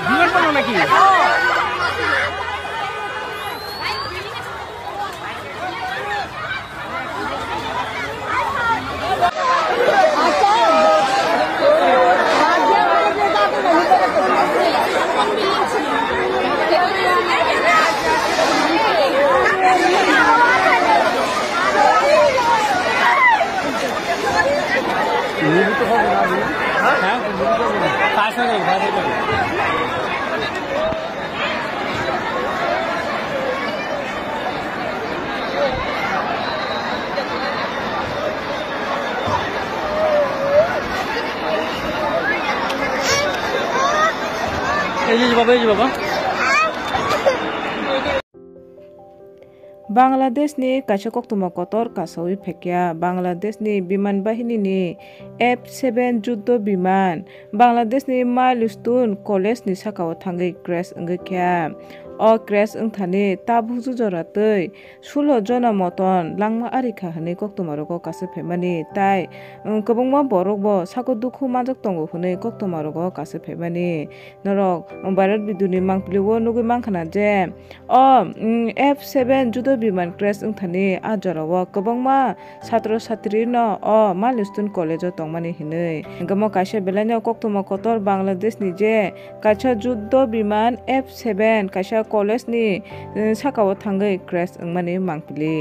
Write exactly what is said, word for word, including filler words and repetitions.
বিমান বানাও নাকি? Ei je baba, ei je baba. Bangladeshni kaisa koktwma kotor kasaui phaikha. Bangladeshni biman bahinini F seven juddo biman Bangladeshni Milestone College ni sakao thangwi crash wngwi kha. O crash wngthani tabuk jujora twi sulo jona moton langma ari kha hwnwi koktwmarogo kasu phaimani, tai, um, kwbangma borokbo sako dukhu manjak tongo hwnwi koktwmarogo kasu phaimani. Norok Bharat Biduni mangpili o nugwi mankha na je o, um, F seven juddo biman crash wngthani a jorao kwbangma satro satri no o Milestone College o tongmani hinwi. Hingke mo kaisa belai no koktwma kotor Bangladesh ni je kaisa juddo biman F seven kaisa college ni, eh, saka o thangwi crash wngmani mangpili.